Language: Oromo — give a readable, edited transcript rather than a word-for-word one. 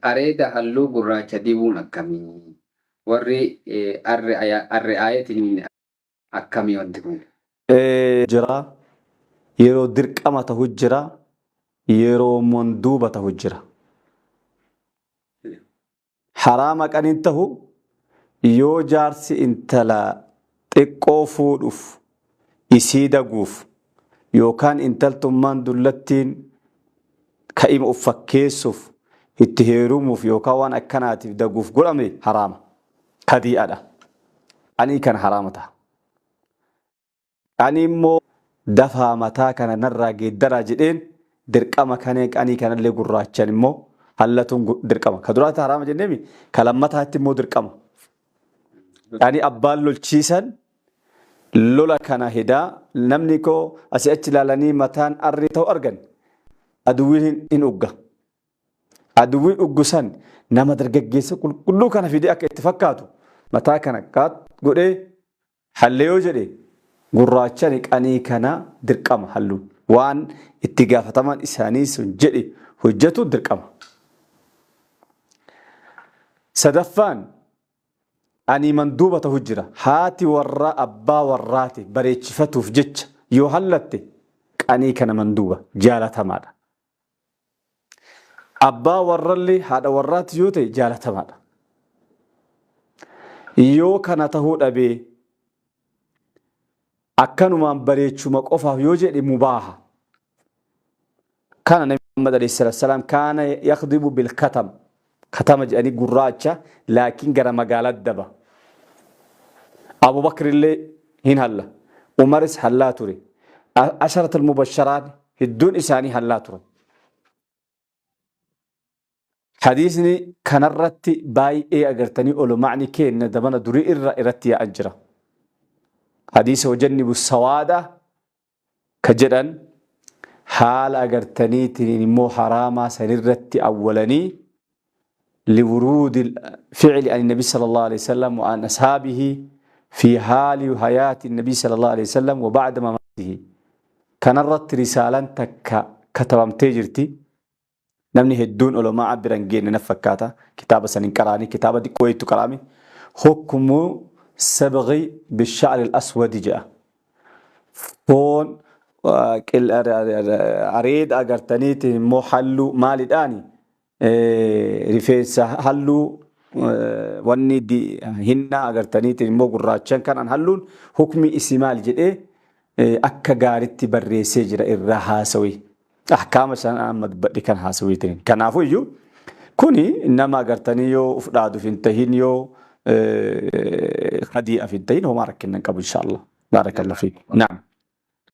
Areeda halluu gurraacha dibuun akkamii? Warri arri'aayetiin akkamii wanti kun? Jira, yeroo dirqama tahu jira, yeroo manduuba tahu jira. Haraama qaniin tahu yoo jaarsi intala xiqqoo fuudhuuf isii daguuf yookaan intaltummaan dullattiin ka'ima uf fakkeessuuf itti heerumuuf yookaan waan akkanaatiif daguuf godhame haraama. Kadii'adha. Qanii kana haraama ta'a. Qanii immoo dafaa mataa kana narraa geeddaraa jedheen dirqama kanee qanii kanallee gurraachan immoo hallatuun dirqama. Ka duraatti haraama jenneemi, ka lammataatti immoo dirqama. Qanii abbaan lolchiisan lola kana hedaa namni koo asii achi ilaalanii mataan arrii ta'u argan aduwwiin hin ugga. Aduwwiin uggu san nama dargaggeessa qulqulluu kana fidee akka itti fakkaatu mataa kana qaat godhee halle yoo jedhe gurraachani qanii kana dirqama halluun waan itti gaafatamaan isaanii sun jedhe hojjetu dirqama. Sadaffaan ani manduuba ta'u jira. Haati warraa abbaa warraati bareechifatuuf jecha yoo hallatte qanii kana manduuba jaalatamaadha. Abbaa warrallee haadha warraati yoo ta'e jaalatamaadha. Yoo kana tahuu dhabee akkanumaan bareechuma qofaaf yoo jedhe mubaaha. Kana Nabi Muhammad alayhi salaatu salaam kaana yakhdibu bil katam. Katama jedhanii gurraacha laakiin gara magaalaa daba. Abu Bakr illee hin halla. Umaris hallaa ture. Asharatul mubasharaan hedduun isaanii hallaa turan. Hadiisni kanarratti baay'ee agartanii oloma'ni keenna dabana durii irra irratti yaa'an jira. Hadiisa wajannibu sawaada ka jedhan haala agartaniitiin immoo haraamaa sanirratti awwalanii liwuruudi fi'li an nabi sallallahu alaihi wasallam wa an ashaabihi fi haali hayaati nabi sallallahu alaihi wasallam wa ba'da mamaatihi. Kanarratti risaalaan takka katabamtee jirti. Namni hedduun olomaa bira hin geenne na fakkaata. Kitaaba san hin qaraani. Kitaaba xiqqoo wayiitu qaraame. Hukmu sabghi bisha'ri al-aswadi jedha. Foon areeda agartaniitiin immoo halluu maalidhaani? Rifeensa halluu wanni hinnaa agartaniitiin immoo gurraachan kanaan halluun hukmi isii maali jedhee akka gaaritti barreessee jira irraa haasawee. Ahkaama isaan amma dubbadhe kan haasaweetiin. Kanaafuu iyyuu kuni nama agartanii yoo uf dhaaduuf hin tahin, yoo hadii'aaf hin tahin, homaa rakkina hin qabu inshaallah. Baarakallahu fiik. Naam.